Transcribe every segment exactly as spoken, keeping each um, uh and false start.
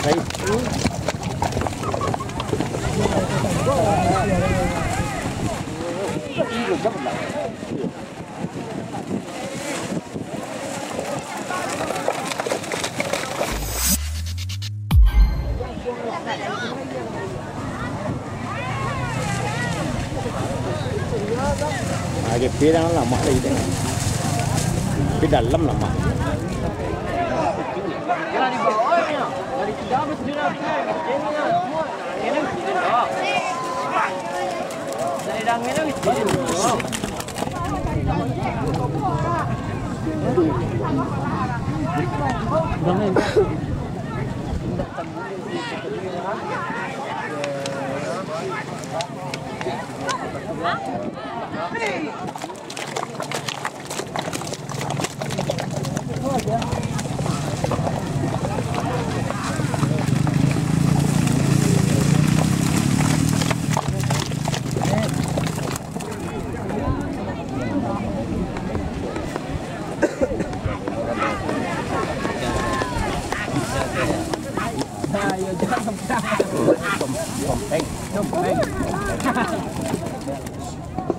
Ah, J P dah lamak tadi tu. Tapi dalam lamak.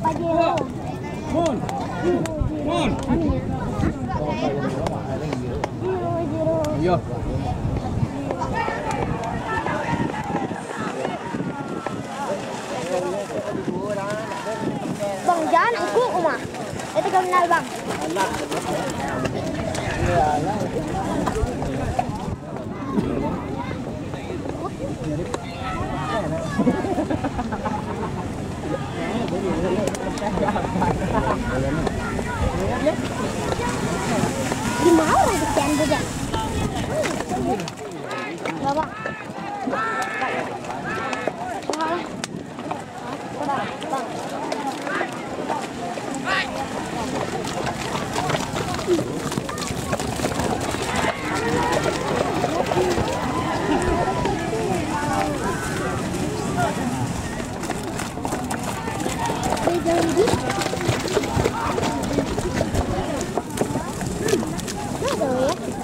Pajero. Mun. Mun. Yo. Bang, jan ikuik umah. Itu terminal, Bang. Lima orang kesian tu, Jan. Enggak, Bang. Enggak lah.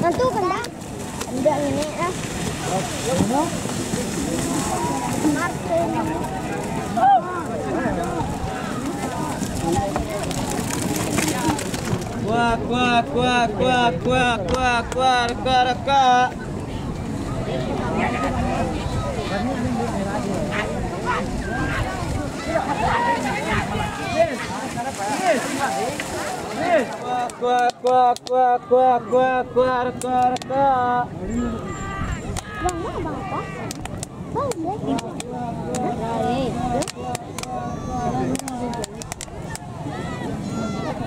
Nanti kena. Indak ngenek lah. Martin. Kuak, kuak, kuak, kuak, kuak, kuak, kuak, reka, reka. Kuak, kuak, kuak, kuak, kuak, kuak, kuak, reka, reka. Bang, bang, bang, apa? Bang, ya?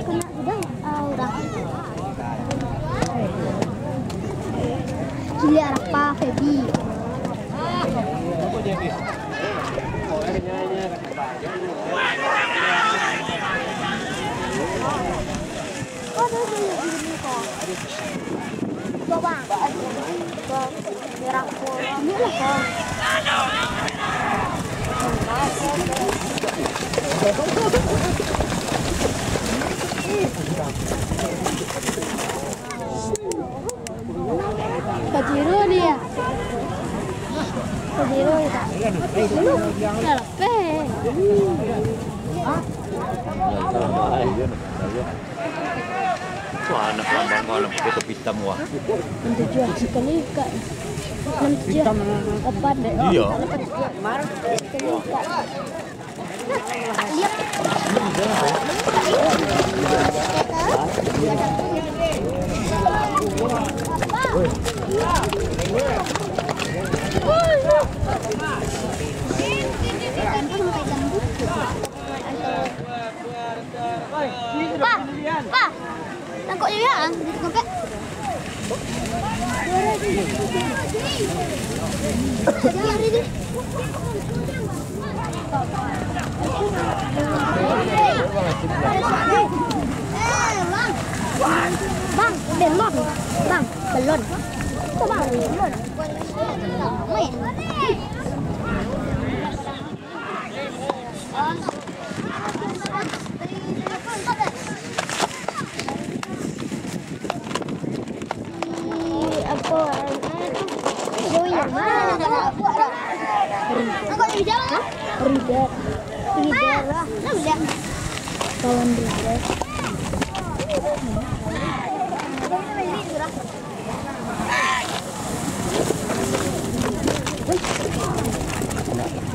Kena udah, ah, udah. Cilik apa, Feby? Pajero dia. Pajero dia. Dah lapeh. Wah, anak lambang kau, anak putih hitam, wah. Enam tujuh sekali, Kak. Enam tujuh. Opat. Iya. Sekali, Kak. Pa, pa, tangkok je ya, di tukang pek. Jangan lari deh. Bang, belon. Bang, belon. Itu bang, belon. Weh. Apa namanya tu? Zoya. Rida. Rida. Rida lah. Kawan Rida.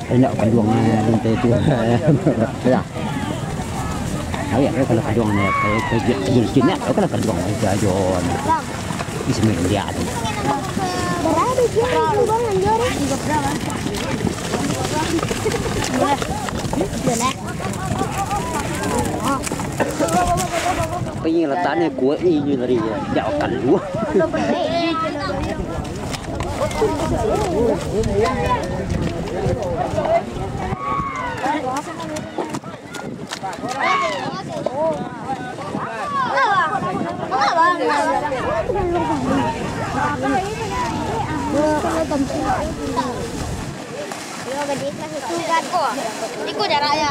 Indak kanduang, eh, lantai tu. Ya. Awak kalau kanduang ni, kayak, kayak, kayak, kayak, kayak, kalau kanduang aja, Jon. Bismillah tu. Apa yang letaknya kuat ni, ini tadi, ya. Jauh kan lu. Iko jaraknya.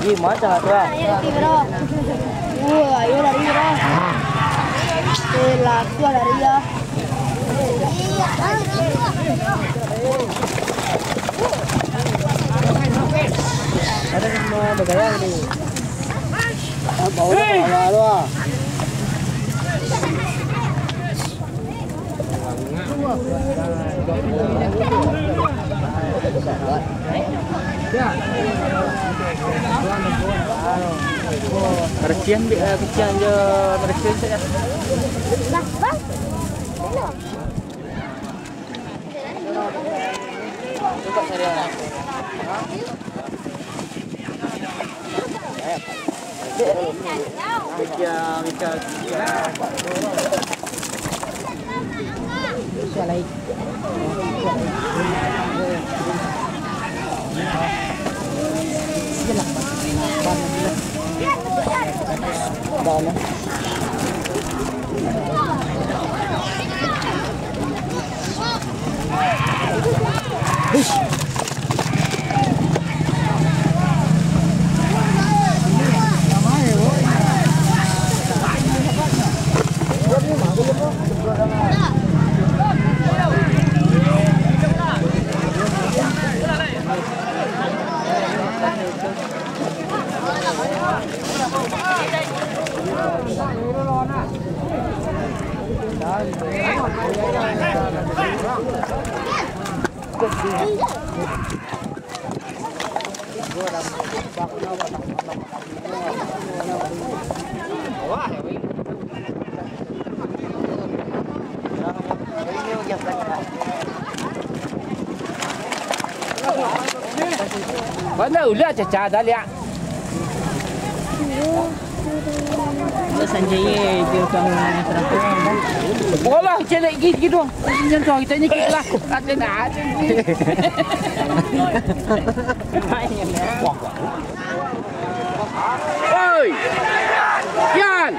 Ih, macam tu, ah. Ayo, lari, bro. Wah, ayo lari, bro. Eh, langsung lari, ya. Ada yang mau bergaya ni. Hei! Kasihan, Bik, eh, kasihan jo, kasihan sajo. Mana ulah caca dah liak. Sanjaya dia kau serapang. Bola celek gigi gitu. Nyentuh kita ni kita lah. Ada nak. Oi! Yan!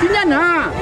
Sini, nah!